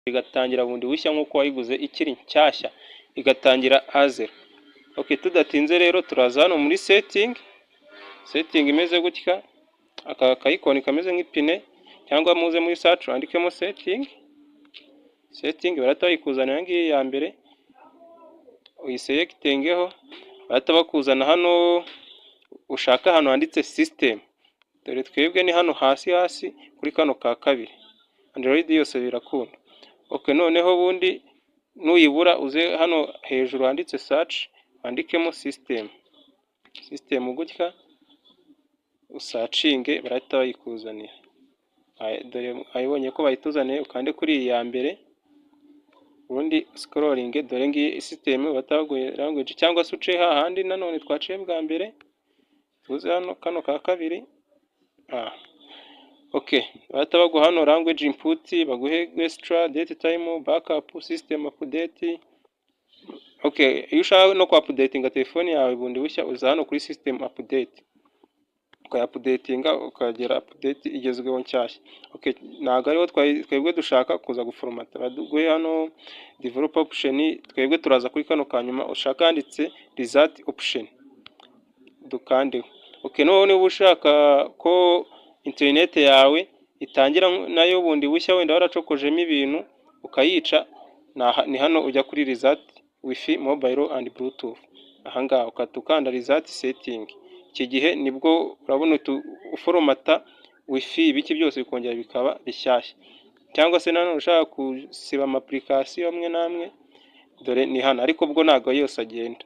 Igatangira bundi bushya nk'uko wayiguze ikiri nshyashya, igatangira à zéro. Okay, tudatinze rero, turaza hano muri setting. Setting imeze gutya, aka ka icon kameze nk'ipine, cyangwa muze muri search wandikemo setting. Setting barahita bayikuzanira ngiyi ya mbere, uyiselectingeho, bahita bakuzana hano. Ushaka ahantu handitse system. Dore twebwe ni hano hasi hasi kuri kano ka kabiri. Android yose birakunda. Okay, noneho ubundi nuyibura uze hano hejuru handitse search, wandikemo system. System gutya, usearchinge, barahita bayikuzanira. Dore ayibonye ko bayituzaniye. Ukande kuri iyi ya mbere, ubundi scrolling. Dore ngiyi system, bataguye language, cyangwa se uce hahandi nanone twaciye bwa mbere. Tuze hano kano ka kabiri. Okay, bahita baguha hano language input, baguhe gesture, date time, backup, system update. Okay, iyo ushaka no ku updatinga telefone yawe bundi bushya, uza hano kuri system update, ukayaupdatinga, ukagera update igezweho nshyashya. Okay, ntabwo ariho twebwe dushaka kuza guforomata. Baduguhe hano developer option. Twebwe turaza kuri kano kanyuma ushaka handitse reset option, dukandeho. Okay, noneho niba ushaka ko internet yawe itangira nayo bundi bushya, wenda waracokojemo ibintu ukayica, ni hano ujya kuri reset WiFi, mobile and Bluetooth, ahangaha ukahita ukanda reset setting. Iki gihe nibwo urabona uforomata WiFi, ibiki byose bikongera bikaba bishyashya. Cyangwa se nanone ushaka gusiba ama application amwe n'amwe, dore ni hano, ariko bwo ntabwo yose agenda.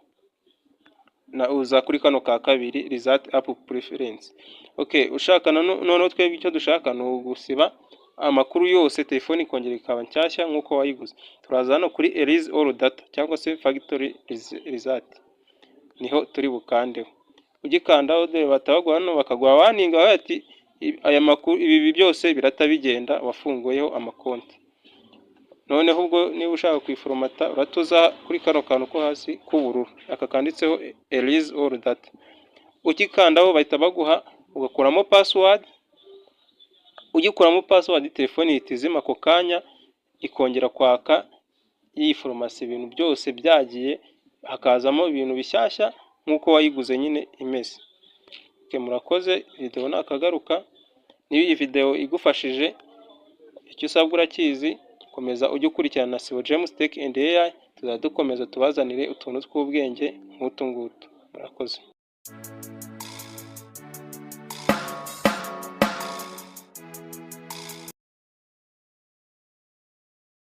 Na uza kuri kano ka kabiri, reset app preference. Okay, ushaka noneho twebwe icyo dushaka ni ugusiba amakuru yose, telefone ikongera ikaba nshyashya nk'uko wayiguze. Turaza hano kuri erase all data cyangwa se factory reset, niho turi bukandeho. Ugikandaho, dore bahita hano bakaguha warning ati aya makuru, ibi byose birata bigenda wafunguyeho amakonti. Noneho ubwo niba ushaka kuyiforomata, uratuza kuri kano kantu ko hasi k'ubururu, aka kanditseho erase all data. Ugikandaho bahita baguha ugakuramo password. Ugikuramo password, telefone ihita izima ako kanya, ikongera kwaka yiforomase, ibintu byose byagiye, hakazamo ibintu bishyashya nk'uko wayiguze nyine imeze. Murakoze, video nakagaruka. Niba iyi video igufashije, icyo usabwa urakizi: komeza ujye ukurikirana Sibo James Tech and AI, tuzajya dukomeza tubazanire utuntu tw'ubwenge nk'utu ngutu. Murakoze.